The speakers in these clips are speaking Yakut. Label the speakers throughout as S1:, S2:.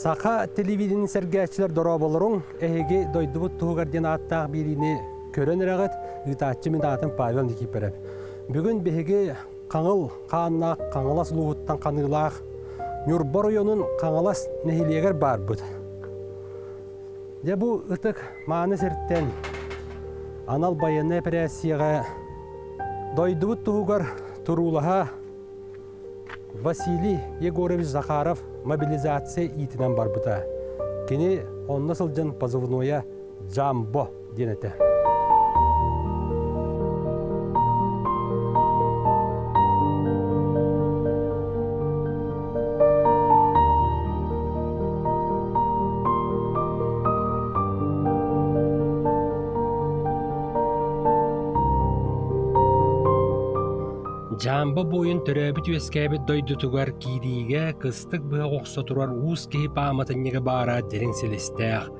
S1: Саха телевидение сэргээччилэр дорооболоруҥ, эһиги дойдубут туһугар диэн ааттаах биэриини көрөн эрэҕит, ыытааччы мин аатым Павел Никифоров. Бүгүн биһиги Хаҥыл хааннаах Хаҥалас улууһуттан ханыылаах Ньурба оройуонун Хаҥалас нэһилиэгэр баарбыт. Дьэ бу ытык мааны сиртэн анал байыаннай эпэрээссийэҕэ дойдубут туһугар туруулаһа Василий Егорович Захаров мобилизация иитинэн барбыта. Кини онно сылдьан позывнойа «Джамбо» диэн этэ. Дьаамба буойун төрөөбүт-үөскээбит дойдутугар киириигэ кыстык быһах охсо турар уус киһи пааматынньыга баара дириҥ силистээх.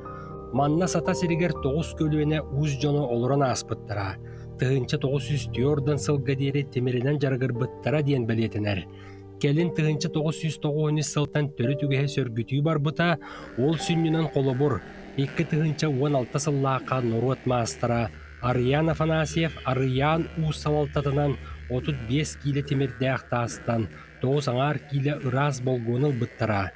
S1: Манна Сата сиригэр тоҕус көлүөнэ уус дьоно олорон ааспыттара, 1904 сылга диэри тимиринэн дьарыгырбыттара диэн бэлиэтэнэр. Кэлин 1993 сылтан төрүт үгэһи сөргүтүү барбыта, ол сүнньүнэн холобур, 2016 сыллаахха норуот маастара Арыйаан Афанасьев Арыйаан уус салалтатынан 35 киилэ тимирдээх таастан тоҕус аҥаар киилэ ыраас болгуону ылбыттара.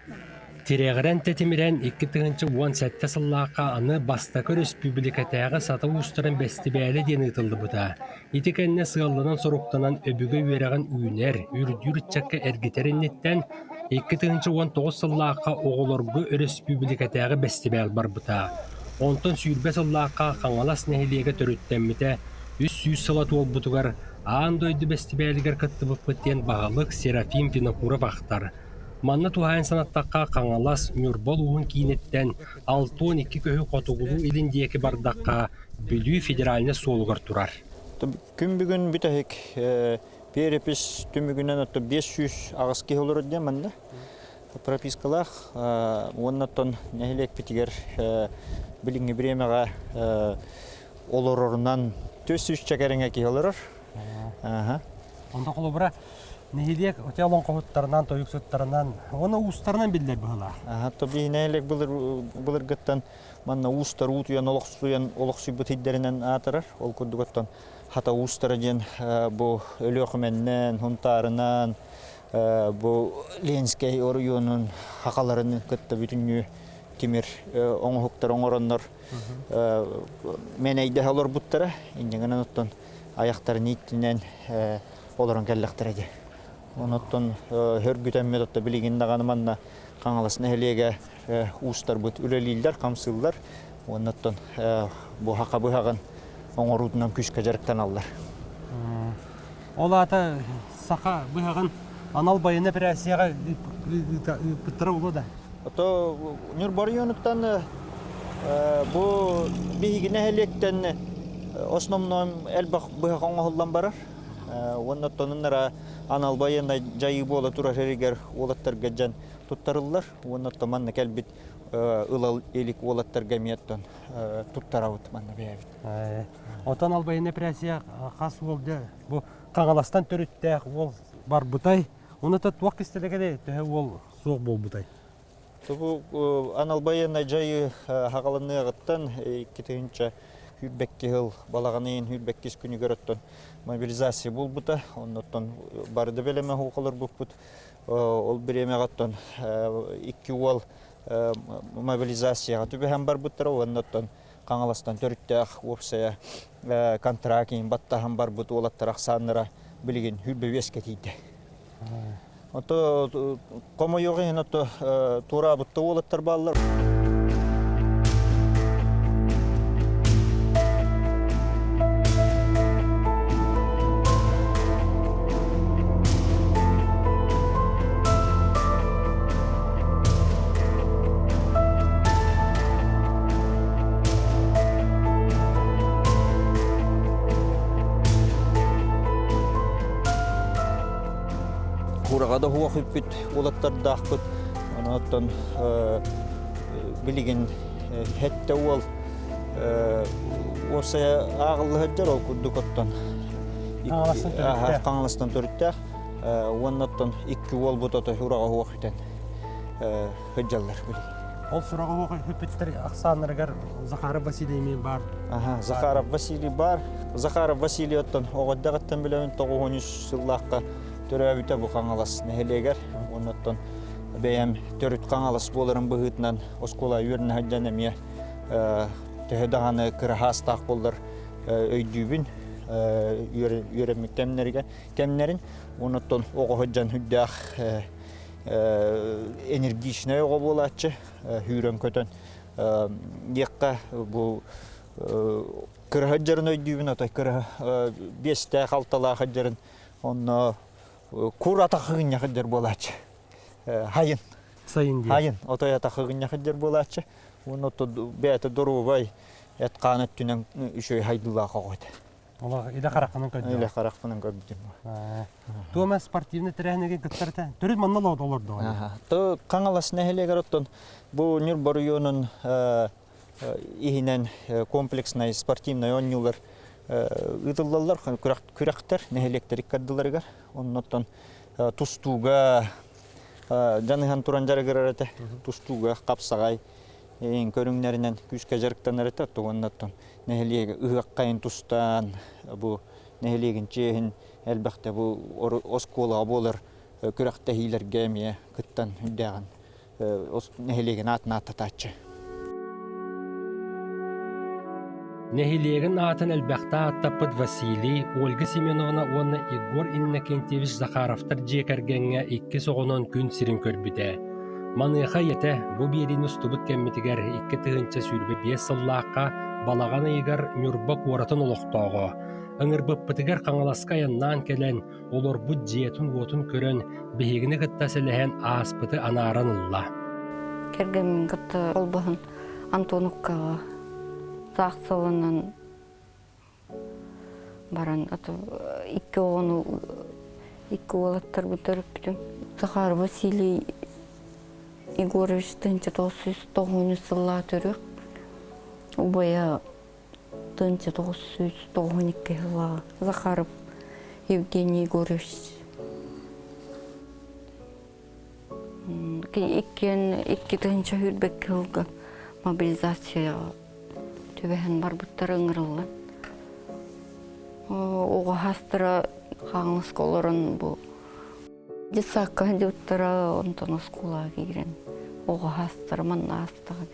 S1: Тирэҕирэн тэтимирэн 2017 сыллаахха аны бастакы өрөспүүбүлүкэтээҕи Сата уустарын бэстибээлэ диэн ыытыллыбыта. Ити кэннэ сыалланан-соруктанан өбүгэ үөрэҕин үүнэр, үрдүүр ыччакка эргитэр инниттэн 2019 сыллаахха оҕолорго өрөспүүбүлүкэтээҕи бэстибээл барбыта. Онтон 20 сыллаахха Хаҥалас нэһилиэгэ төрүттэммитэ 300 сыла туолбутугар Аан дойду бэстибээлигэр кыттыбыппыт диэн баһылык Серафим Винокуров ахтар. Манна туһаайан санаттахха, Хаҥалас, Ньурба улууһун кииниттэн 62 көһү хотугулуу-илин диэки бардахха, Бүлүү федеральнай суолугар турар.
S2: Күн бүгүн бүтэһик перепись түмүгүнэн отто 508 киһи олорор диэн манна пропискалаах уонна оттон нэһилиэкпитигэр билиҥҥи бириэмэҕэ олорорунан 400 кэриҥэ киһи олорор.
S1: Онто холобура нэһилиэк оте олоҥхоһуттарынан, тойуксуттарынан, уонна уустарынан биллэр быһыылаах.
S2: Аха, то биһи нэһилиэк былыргыттан манна уустар уутуйан олохсуйан олохсуйбут сирдэринэн аатырар. Ол курдук оттон хата уустара диэн бу Өлүөхүмэннэн, Хунтаарынан, бу Ленскэй оройуонун хахаларын кытта бүтүннүү тимир оҥоһуктар оҥороннор мэнэйдэһэ олорбуттара. Инньэ оттон айахтарын ииттинэн олорон кэллэхтэрэ дии. Онуттан хөргүтэммит отто билигин даҕаны манна Хаҥалас нэһилиэгэ уустарбыт үлэлииллэр, хамсыыллар. Уонна оттон бу хака быһаҕын оҥоруутунан күүскэ дьарыктаналлар.
S1: Ол аата саха быһаҕын анал байыаннай эпэрээссийэҕэ ыыппыттара буолуо да?
S2: Ото Ньурба оройуонуттан бу биһиги нэһилиэктэн основном элбэх быһах оҥоһуллан барар. Уонна оттонуннара анал байыаннай дьайыы буола турар сиригэр уолаттарга дьэн туттарыллар. Уонна оттон манна кэлбит ылал илик уолаттарга эмиэ оттон туттарабыт манна бэйэбит.
S1: Отон ал байыаннай эпэрээссийэ хас уол дьэ бу Хаҥаластан төрүттээх уол барбытай. Уонна туох кистэлэҥэ төһө уол суох буолбутай?
S2: Бу анал байыаннай дьайыы хаҕаланыаҕыттан 2022 сыл балаҕан ыйын 22 күнүгэр оттон мобилизация буолбута. Оннуттан бары да бэлэмэ олорбуппут. Ол бириэмэҕэ оттон икки уол мобилизацияҕа түбэһэн барбыттара уонна оттон Хаҥаластан төрүттээх уопсайа контракт баттаһан барбыт уолаттар ахсааннара билигин хүрбэ үөскэ тиийдэ. Ото хомойуох иһин ото туораабытта уолаттар бааллар. Кураҕа да уох үппүт уолаттардаахпыт. Онон билигин хэттэ уол уопсайа ааҕылла сылдьар ол курдук оттон Хаҥаластан төрүттээх уонна оттон икки уолбут ото ураҕа уох үтэн сылдьаллар билигин.
S1: Ол сураҕы хүппүттэр ахсааннарыгар Захаров Василий эмиэ баар.
S2: Аха, Захаров Василий баар. Захаров Василий оттон оҕоддоҕыттан билэбин 93 сыллаахха төрөөбүтэ бу Хаҥалас нэһилиэгэр. Оннуттан бэйэм төрүт Хаҥалас буоларым быһыытынан оскуола үөрэнэ сылдьан эмиэ төһө даҕаны кыраһаастаах буоллар өйдүүбүн үөрэммит кэмнэригэр кэмнэрин. Онуттан оҕо сылдьан үрдээх энергичнэй оҕо буолааччы сүүрэн-көтөн диэххэ бу кыраһа дьарын өйдүүбүн отой кыраһа биэстээх алталаах дьарын онно кур атахыгынньах дьар буолааччы хайын
S1: сайын диэн
S2: хайын отой атахыгынньах дьар буолааччы уонна бэйэтэ доруобай эт хаан өттүнэн үчүгэй хайдылаах оҕо этэ
S1: Олох илэ хараххынан көрдүм.
S2: Илэ харахпынан көрдүм.
S1: Туома спортивный тэрээһиннэргэ кыттар этэ. Төрүт манна олордоҕо.
S2: То Хаҥалас нэһилиэгэр оттон бу Ньурба оройуонун иһинэн комплекснай спортивнай оонньуулар ыытыллаллар күрэхтэр нэһилиэктэр иккардыларыгар. Оннуттан тустууга дьаныһан туран дьарыгырар этэ. Тустууга хапсаҕай көрүҥнэринэн күүскэ дьарыктанар этэ. Оттон нэһилиэги ыһыаххайын тустаан бу нэһилиэгин чиэһин элбэхтэ бу оскуолаҕа буолар күрэхтэһиилэргэ эмиэ кыттан үрдээҕин нэһилиэгин аатын ааттатааччы.
S1: Нэһилиэгин аатын элбэхтэ ааттаппыт Василий, Ольга Семеновна уонна Егор Иннокентьевич Захаровтар дьиэ кэргэҥҥэ иккис оҕонон күн сирин көрбүтэ. Маныаха ийэтэ бу биэриини устубут кэммитигэр 2025 сыллаахха балаҕан ыйыгар Ньурба куоратын олохтооҕо, ыҥырбыппытыгар Хаҥаласка айаннаан кэлэн, олорбут дьиэтин-уотун көрөн, биһигини кытта сэлэһэн ааспыты анааран ылла.
S3: Кэргэммин кытта холбоһон Антоновкаҕа саах сылынан баран икки оҕону икки уолаттарбын төрөппүтүм. Захар Василий Егорович 1990 сыллаа төрүөх убайа 1992 сыллааҕы Захаров Евгений Егорович иккиэн икки тыһыынча сүүрбэккэ сылга мобилизацияҕа түбэһэн барбыттара ыҥырыллан оҕо хаастара хаҥаска олорон бу детсадка сылдьыбыттара онтон оскуолаҕа киирэн оҕо хаастара манна аастаҕа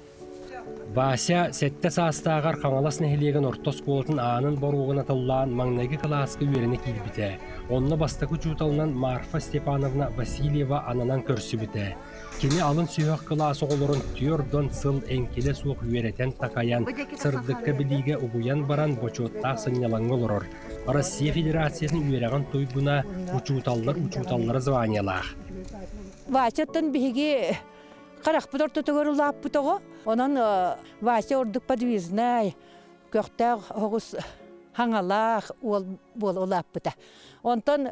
S1: Вася сэттэ саастааҕар Хаҥалас нэһилиэгин орто оскуолатын аанын боруогун атыллаан маҥнайгы кылааска үөрэнэ киирбитэ. Онно бастакы учууталынан Марфа Степановна Васильева ананан көрсүбүтэ. Кини алын сүһүөх кылаас оҕолорун түөрт сыл эҥкилэ суох үөрэтэн-такайан, сырдыкка-билиигэ угуйан баран бочуоттаах сынньалаҥҥа олорор. Россия Федерациятын үөрэҕин туйгуна, учууталлар учууталлара званиелаах.
S4: Васяттан биһиги харахпыт ортотугар улааппыт оҕо. Онон Вася ордук подвижнай, көхтөөх оҕус хаҥалаах уол буола улааппыта. Онтон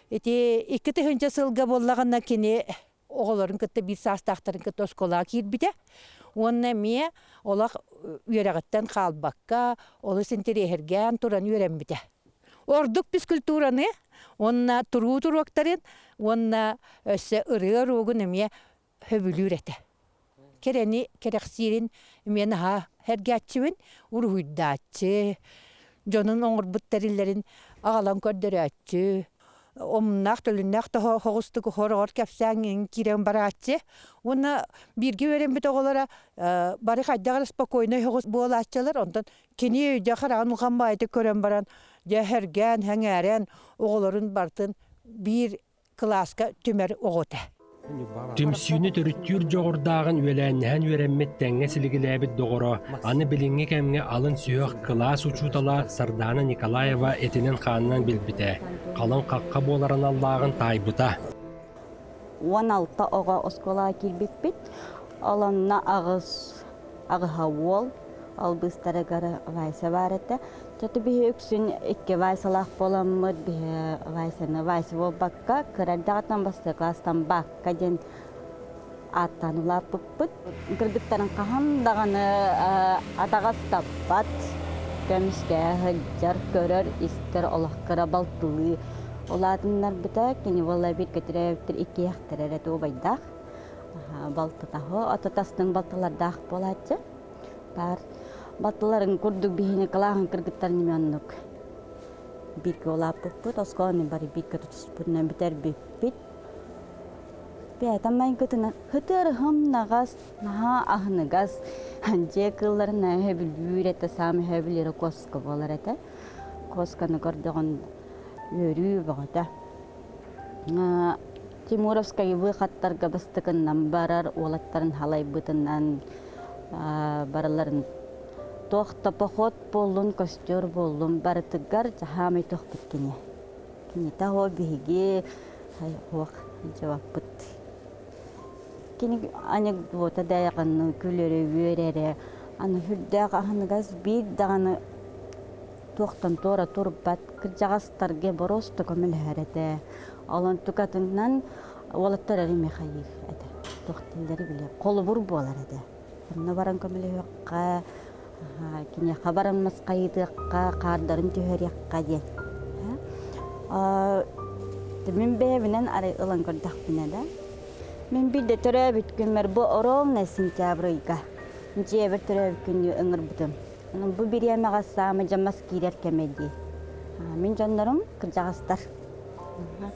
S4: ити 2000 сылга буоллаҕына кини оҕолорун кытта биир саастаахтарын кытта оскуолаҕа киирбитэ. Уонна эмиэ олох үөрэҕиттэн хаалбакка, олус интэриэһиргээн туран үөрэммитэ. Ордук физкультураны уонна туруу туруоктарын уонна өссө ырыа уруогун эмиэ сөбүлүүр этэ. Кэрэни кэрэхсиирин эмиэ наһаа сэргээччибин, уруһуйдааччы, дьонун оҥорбут тэриллэрин аҕалан көрдөрөөччү, омуннаах төлөннөөх соҕустук хороҕор кэпсээҥ киирэн барааччы уонна бииргэ үөрэммит оҕолоро бары хайдах эрэ спокойнай соҕус буолааччылар, онтон кини өйдө хараҕын улахан баайытык көрөн баран дьэ сэргээн, сэҥээрэн оҕолорун барытын биир кылааска түмэр оҕо этэ.
S1: Түмсүүнү төрүттүүр дьоҕурдааҕын үөлээннэһэн үөрэммит тэҥҥэ силигилээбит доҕоро, аны билиҥҥи кэмҥэ алын сүһүөх кылаас учуутала Сардаана Николаева этинэн-хаанынан билбитэ, халыҥ хахха буолар аналлааҕын таайбыта.
S5: 16 оҕо оскуолаҕа киирбиппит. Ол онно аҕыс аҕыһа уол, ол быыстарыгар Вася баар этэ. Чаты биһи үксүн икки Васялаах буоламмыт, биһи Васяны Вася буолбакка, кыра эрдэҕиттэн бастакы класстан Бакка диэн ааттаан улааппыппыт. Кыргыттарын хаһан даҕаны атаҕастаппат, көмүскэһэ сылдьар, көрөр, истэр олох кыра балтылыы улаатыннарбыта. Кини буолла бииргэ төрөөбүттэр иккиэхтэрэ эрэ туобайдаах. Балтытаһы, ото тастың балтылардаах буолааччы. Баар балтыларын курдук биһини кылааһын кыргыттар оннук бииргэ улааппыппыт, оскуоланы бары бииргэ тутуспутунан бүтэрбиппит. Бэйэтэ майгытынан һытыарыһым наҕас, наһаа аһыныгас, дьиэ кыылларын сөбүлүүр этэ, саамай сөбүлүүрэ куоска буолар этэ. Куосканы көрдөҕүн үөрүү бөҕөтө. Тимуровскай выходтарга бастакыннан барар, уолаттарын халайбытынан барыларын туох да поход буоллун, костер буоллун, барытыгар хаамай тохпут кини. Кинитэ ол биһиги хуох жаваппыт. Кини анекдота дайҕаны күлэрэ үөрэрэ, аны хүрдээх аһыныгас биир даҕаны туохтан туора турбат, кырдьаҕастарга боруоста көмөлөһөр этэ. Ол онтукатынан уолаттар эрэ Михаил этэ. Туох дииллэри билиэм. Холобур буолар этэ. Онно баран көмөлөһүөххэ, киниэхэ баран масхайытыахха, хаардарын түһэриэххэ диэн. Мин бэйэбинэн арай ылан көрдөхпүнэ да, мин биирдэ төрөөбүт күммэр бу ровно сентябрь ыйга дьиэбэр төрөөбүт күннүү ыҥырбытым. Бу бириэмэҕэ саамай дьамас киирэр кэмэ дии. Мин дьоннорум кырдьаҕастар.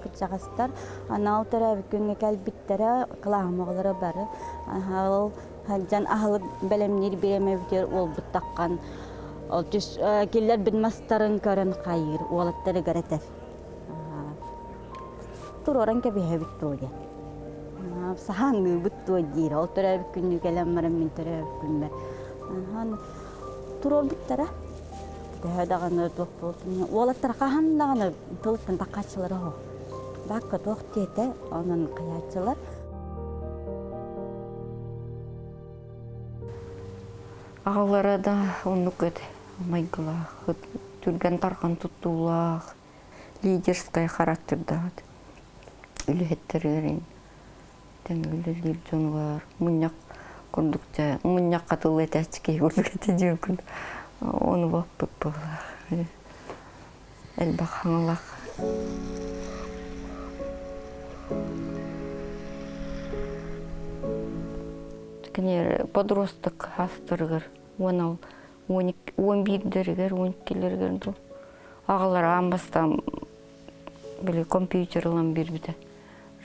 S5: Кырдьаҕастар анал төрөөбүт күҥҥэ кэлбиттэрэ, кылааһым оҕолоро бары ол сылдьан аһылык бэлэмниир бириэмэбитигэр уолбут таххан ол түс киллэрбит мастарын көрөн хайыыр уолаттарыгар этэр. Туруоран кэбиһэбит дуо диэн. Саһаанныыбыт дуо диир. Ол төрөөбүт күннүү кэлэн баран мин төрөөбүт күммэр туруорбуттара. Төһө даҕаны туох буолтун уолаттар хаһан даҕаны тылыттан таххааччылара оһох. Баакка туох диэтэ, онон хайааччылар.
S3: Аҕалара да оннук этэ майгылаах, түргэн тарҕан туттуулаах, лидерскай характердаах этэ. Үлэһиттэригэр тэҥ үлэлиир дьонугар мунньах курдук дьэ мунньахха тыл этээччи киһи курдук этэ диэбиккин ону баппыт буоллаах элбэх хаҥалаах. Кинилэр подросток хастарыгар уон ал уон биирдэригэр уон иккилэригэр дуу аҕалара аан бастаан били компьютер ылан биэрбитэ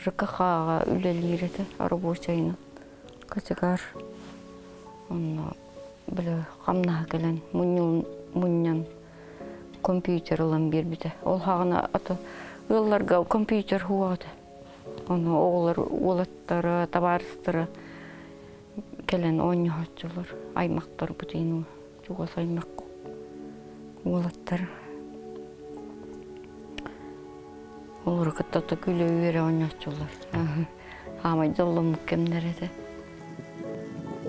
S3: ЖКХ-ҕа үлэлиир этэ рабочайынан кочегар онно били хамнаһа кэлэн мунньан компьютер ылан биэрбитэ ол хаҕына аты ыалларга компьютер суох этэ ону оҕолор уолаттара табаарыстара кэлэн оонньоһооччулар аймахтарбыт иһин чугас аймах уолаттар Олору кытта күлэ-үөрэ оонньооччулар. Хаамай дьолломмут кэмнэр этэ.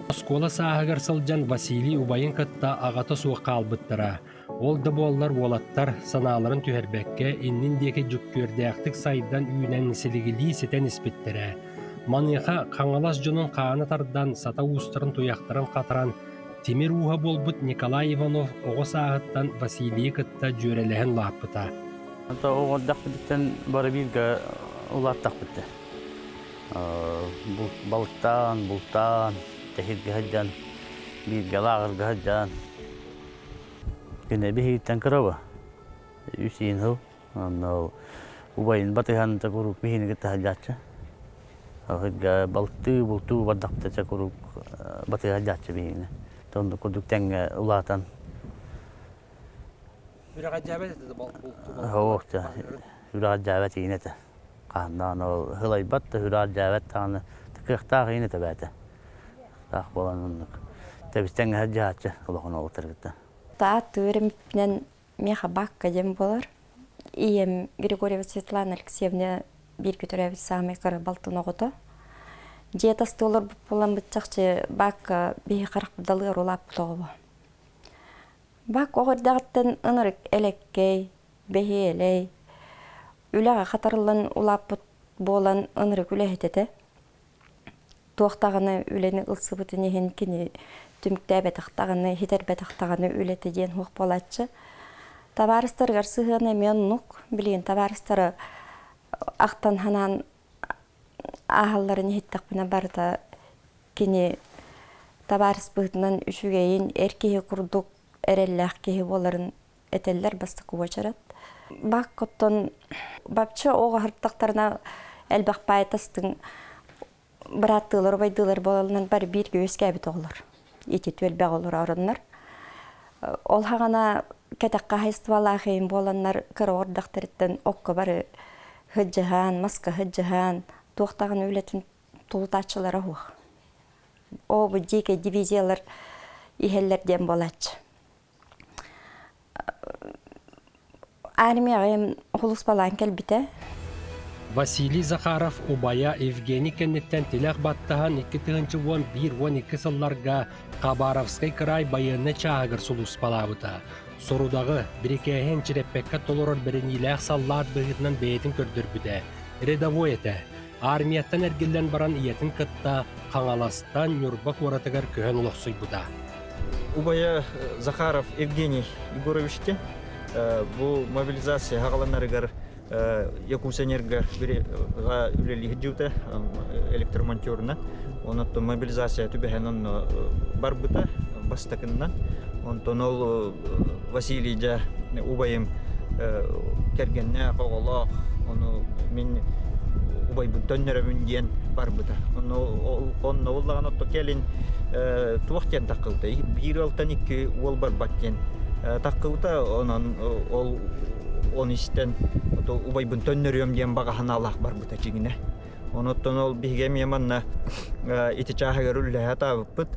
S1: Оскуола сааһыгар сылдьан Василий убайын кытта аҕата суох хаалбыттара. Ол да буоллар уолаттар санааларын түһэрбэккэ иннин диэки дьүккүөрдээхтик сайдан үүнэн силигилии ситэн испиттэрэ. Маныаха Хаҥалас дьонун хаана тардан, сата уустарын туйахтарын хатаран, тимир ууһа буолбут Николай Иванов оҕо сааһыттан Василийы кытта дьүөрэлэһэн улааппыта.
S6: Оҕордохпутуттан бары бииргэ улааттахпыт да. Балыктаан, бултаан, тэһиргэ сылдьан, бииргэ лааҕырга сылдьан. Күнэ биһигиттэн кыраба. Үс иин сыл. Онно убайын батыһан куруук биһини кытта сылдьааччы. Ыһырга балыктыы, бултуу бардахпыта куруук батыһа сылдьааччы биһигини. Оннук курдук тэҥҥэ улаатан
S1: Үрэҕэдьээбэт этэ бултуу
S6: Үрэҕэдьээбэт иин этэ. Хаһан ол һылайбат да үрэҕэдьээбэт даҕаны кыахтаах иин этэ бэйэтэ. Таах буолан оннук. Тэбистэҥҥэ сылдьааччы улахан уолаттаргыттан.
S7: Таат үөрэммиппинэн миэхэ баакка диэн буолар. Ийэм Григорьева Светлана Алексеевна бииргэ төрөөбүт саамай кыра балтын оҕото. Дьиэ тастыы олорбут буолан быччахчы баакка биһи харахпыт далыар улааппыт оҕобо. Бак оҕо эрдэҕиттэн ынырык элэккэй, бэһиэлэй, үлэҕэ хатарыллан улааппыт буолан ынырык үлэһит этэ. Туох даҕаны үлэни ылсыбытын иһин кини түмүктээбэтэх даҕаны, иһитэрбэтэх даҕаны үлэтэ диэн суох буолааччы. Табаарыстарыгар сыһыана эмиэ оннук. Билигин табаарыстара ахтан санаан ааһалларын иһиттэхпинэ барыта кини табаарыс быһыытынан үчүгэйин, эр киһи курдук эрэллээх киһи буоларын этэллэр бастакы уочарат. Бак оттон бабча оҕо аһыртахтарына элбэх паайтастыҥ бырааттыылар, убайдыылар буолаллар бары бииргэ үөскээбит оҕолор. Ити түөлбэҕэ олоророннор. Ол хаҕана кэтэх хаһайыстыбалаах иһин буоланнар кыра ордахтарыттан окко бары сыдьыһаан, маска сыдьыһаан, туох даҕаны үлэтин тулутааччылара суох. Оо, бу дьиикэй дивизиялар иһэллэр диэн буолааччы. Армияҕа хулуспалаан кэлбитэ.
S1: Василий Захаров убайа Евгений кэнниттэн тилэх баттаһан 2011-12 сылларга Хабаровскай кыраай байыаннай чааһыгар сулууспалаабыта. Сорудаҕы, бирикээһи энчирэппэккэ толорор бэриниилээх саллаат быһыытынан бэйэтин көрдөрбүтэ. Рядовой этэ. Армияттан эргиллэн баран ийэтин кытта Хаҥаластан Ньурба куоратыгар көһөн олохсуйбута.
S2: Убайа Захаров Евгений Егорович диэн бу мобилизация хаҕаланарыгар Якутэнерго үлэлии сылдьыбыта электромонтерынан. Онон мобилизация түбэһэн онно барбыта бастакыннан. Онтон ол Василий дьэ убайым кэргэннээх, оҕолоох, ону мин убайбын төннөрөбүн диэн барбыта. Онно онно буоллаҕына отто кэлин туох диэн таккылта биир ыалтан икки уол барбат диэн таккылта онон ол оны истэн убайбын төннөрүөм диэн баҕа санаалаах барбыта дьиҥинэ. Онуттан ол биһиги эмиэ манна ити чааһыгар үллэһэ таабыппыт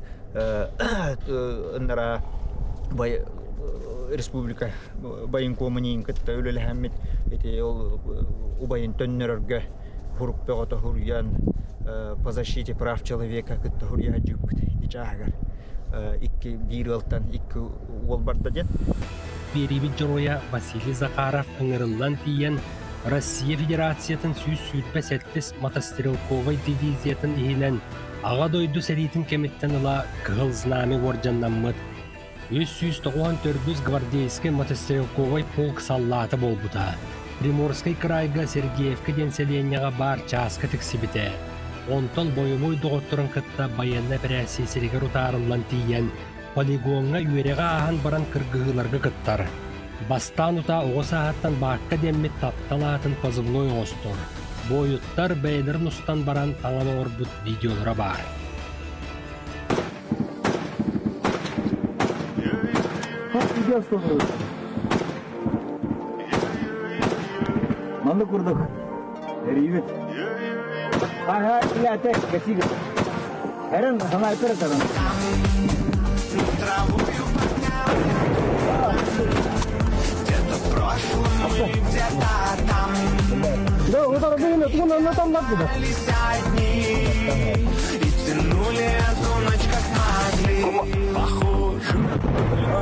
S2: ыннара республика военкомун кытта үлэлэһэммит ити ол убайын төннөрөргө хурук бөҕөтө хуруйан по защите прав человека кытта хуруйа дьыыппыт ити чааһыгар икки биир ыалтан икки уол барда диэн.
S1: Биэриибит дьоруойа Василий Захаров ыҥырыллан тиийэн Россия Федерациятын 127 мотострелковай дивизиятын иһинэн Аҕа дойду сэриитин кэмиттэн ыла Кыһыл Знамя уордьаннаммыт 394 гвардейскай мотострелковай полк саллаата буолбута. Приморскай кыраайга Сергеевка диэн сэлиэнньэҕэ баар чааска тиксибитэ. Онтон бойобуой доҕотторун кытта байыаннай эпэрээссийэ сиригэр утаарыллан тиийэн, полигоҥҥа үөрэҕи ааһан баран кыргыһыыларга кыттар. Бастаан утаа оҕо сааһыттан баакка диэммит таптал аатын позывной оҥостор. Буойуттар бэйэлэрин устан баран таҥан оҥорбут видеолара баар.
S8: Маннык курдук эрийбит. Ага, илээтэ кэсигэ. Эрэн снайпер этэрин. Да, вот арбыны, тун на там надо.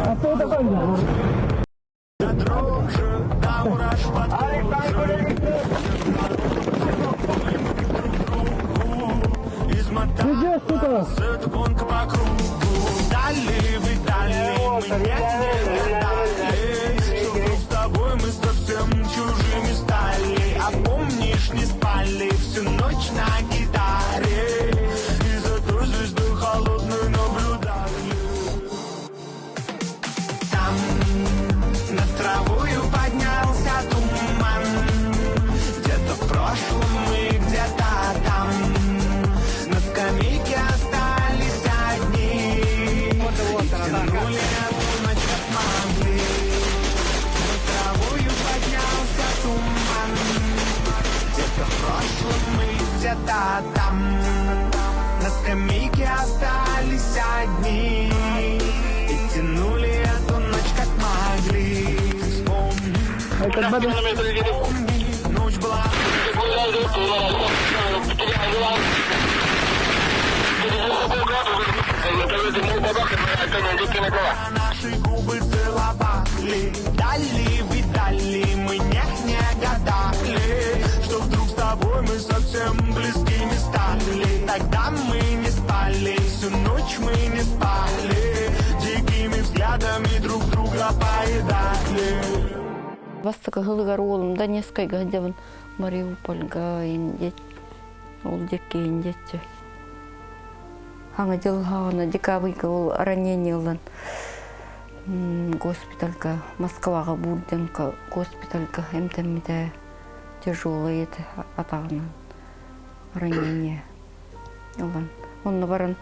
S8: А что такое? Где, сука?
S9: Там над травою поднялся туман. Где-то в прошлом мы, где-то там. На скамейке остались одни. И тянули эту ночь как могли. Над травою поднялся туман. Где-то в прошлом мы, где-то там. На скамейке остались одни. И тянули эту ночь как могли. Вспомни, вспомни, ночь была. Наши губы целовали, дали, видали, мы не, не гадали, что вдруг с тобой мы совсем близкими стали. Тогда мы не спали, всю ночь мы не спали, дикими взглядами друг друга поедали.
S3: Бастакы сылыгар уолум Донецкайга сылдьабын Мариупольга диэт. Ол дьэккиин диэччи. Хаҥа дьыл хаҕана декабрьга ол ранение ылан госпитальга Москваҕа Бурденко госпитальга эмтэммитэ тяжелый этэ атаҕынан ранение ылан. Онно баран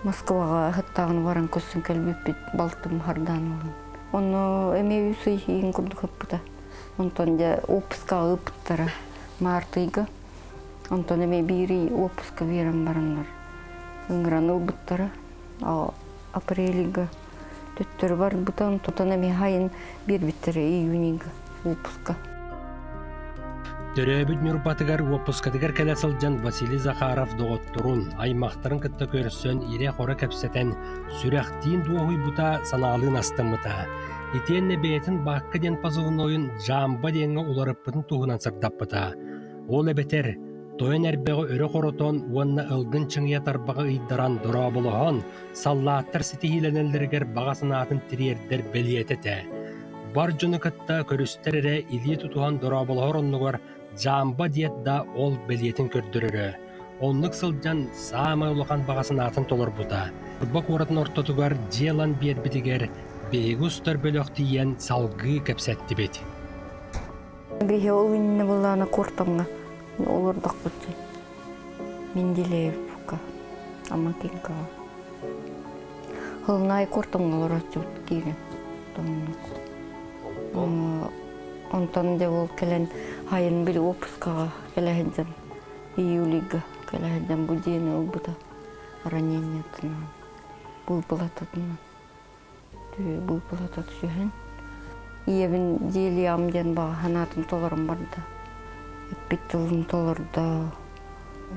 S3: Москваҕа аһыттаҕына баран көссөн кэлбиппит балтым хардаан ылан. Онно эмиэ үс ый иһин курдук ыппыта. Онтон дьэ отпускаҕа ыыппыттара март ыйга. Онтон эмиэ биир ый отпуска биэрэн бараннар ыҥыран ылбыттара. Апрель ыйга төттөрү барбыта, онтон эмиэ сайын биэрбиттэрэ июнь ыйга отпуска.
S1: Төрөөбүт Ньурбатыгар уоппускатыгар кэлэ сылдьан Василий Захаров доҕотторун, аймахтарын кытта көрсөн ирэ-хоро кэпсэтэн, сүрэхтиин дуоһуйбута, санаалыын астыммыта. Итиэннэ бэйэтин Баакка диэн позывнойун Жамба диэҥҥэ уларыппытын туһунан сырдаппыта. Ол эбэтэр, тойон эрбэҕи өрө хоротон уонна ылгын чыҥыйа тарбаҕы ыйдаран дорооболоһон, саллааттар ситиһиилэнэллэригэр баҕа санаатын тириэрдэр бэлиэтэ этэ. Бар дьону кытта көрүстэр эрэ илии тутуһан дорооболоһор оннугар Дьаамба диэт да ол бэлиэтин көрдөрөрө. Оннук сылдьан саамай улахан баҕа санаатын толорбута. Ньурба куоратын ортотугар дьиэ ылан биэрбитигэр биһиги устар бөлөх тиийэн салгыы кэпсэттибит.
S3: Биһи ол иннинэ былаана куортамҥа олордохпут Менделеевка, Амакинкаҕа. Хылнаай куортамҥа олорооччубут киирэн тоҥнук. Онтон дьэ ол кэлэн хайын били отпускаҕа кэлэ сылдьан июльга кэлэ сылдьан бу дьиэни ылбыта ранениетынан быыпылатытынан быыпылата түһэн ийэбин дьиэлиэҕим диэн баҕа санаатын толорон барда эппит тылын толордо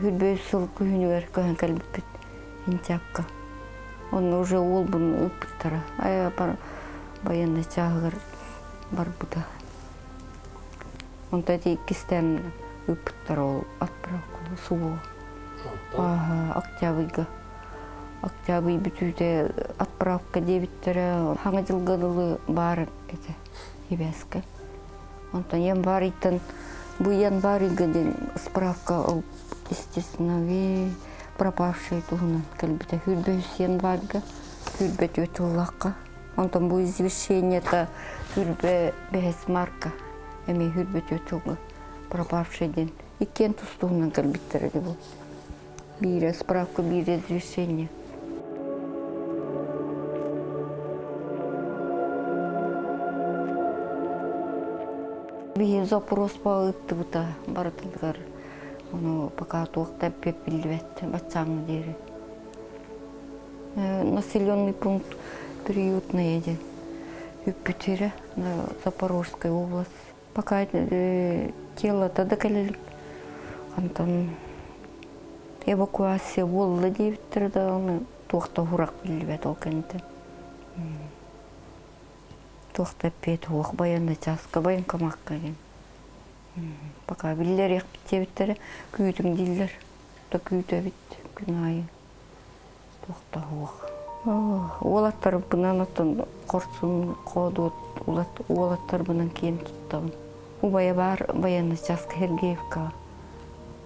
S3: Хүрбөй сыл күһүнүгэр көһөн кэлбиппит Инчакка. Онно уже уолбун ыыппыттара. Айа байыаннай чааһыгар барбыта. Онто ити иккистээн ыыппыттара ол отправка СВО. Октябрьга. Октябрь бүтүүтэ отправка диэбиттэрэ. Хаҥа дьылга дылы баар этэ хибээскэ. Онтон январь ыйтан бу январь ыйга диэн справка ол естественно пропавший туһунан кэлбитэ. Хүрбэ үс январьга, хүрбэ түөрт ыллахха. Онтон бу извещениета хүрбэ бэһис марка эмиэ хүрбэ түөрт сылга пропавший диэн иккиэн тус туһунан кэлбиттэр ини бу. Биирэ справка, биирэ извещение. Биһи запрос ыыттыбыта барытыгар. Ону пока туох да биллибэт баччааҥҥа диэри. Населенный пункт Приютное диэн үппүтүрэ Запорожская область. Пока тело-то да кэлэ илик. Онтон эвакуация буолла диэбиттэрэ да ону туох да уһурах биллибэт ол кэнниттэн. Туох да эппиэт суох байыаннай чааска военкомакка диэн. Пока биллэриэхпит диэбиттэрэ күүтүҥ дииллэр. Да күүтэбит күн аайы. Туох да суох. Уолаттарбынан оттон хорсун хоодуот уолаттарбынан киэн туттабын. Убайа баар военный чааска Сергеевкаҕа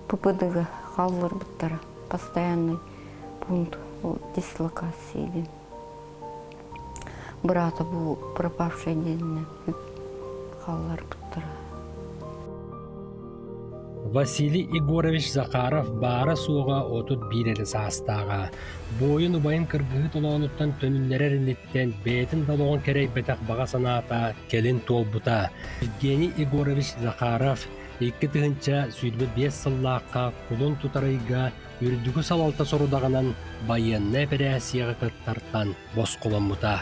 S3: ППД-га хаалларбыттара. Постоянный пункт дислокации диэн. Быраата бу пропавший диэнинэн хаалларбыттара.
S1: Василий Егорович Захаров баара-суоҕа 31 эрэ саастааҕа. Буойун убайын кыргыһыы толоонуттан төнүннэрэр инниттэн бэйэтин да олоҕун кэрэйбэтэх баҕа санаата кэлин туолбута. Евгений Егорович Захаров 2025 сыллаахха кулун тутар ыйга үрдүкү салалта сорудаҕынан байыаннай эпэрээссийэҕэ кыттартан босхоломмута.